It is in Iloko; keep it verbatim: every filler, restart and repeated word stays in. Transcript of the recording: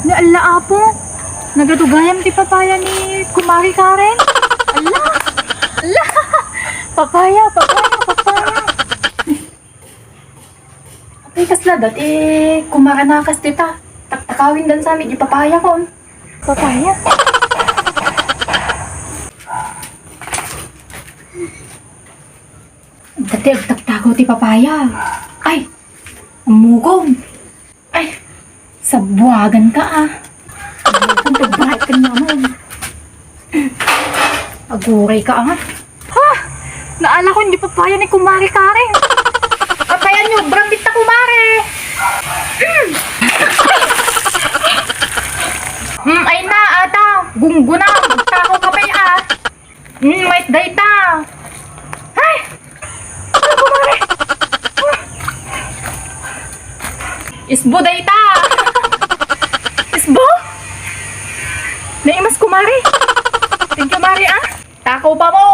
Ni Allah, Apo, nagadugayam ti papaya ni Kumari Karen. Allah! Allah! Papaya, papaya, papaya. Apay, kasla dati, kumaranakas dita. Taktakawin dan sa amin, ipapaya kon. Papaya? Dati, agtaktakaw ti papaya. Ay, umugong. Ay, sabuagan ka, ah. Ang pagbayad ka naman. Aguray ka, ah. Ha? Naala ko, hindi papaya ni Kumari Karen. Papayan niyo, branded ta, Kumari. Mm. Mm, ay na, ata. Gungguna, magtakaw ka pa, ah. Mm, mais dayta. Ay! Ano, kumare? Isbo dayta. Isbo? Naimas, kumare. Thank you, mare, ah. Takaw pa mo.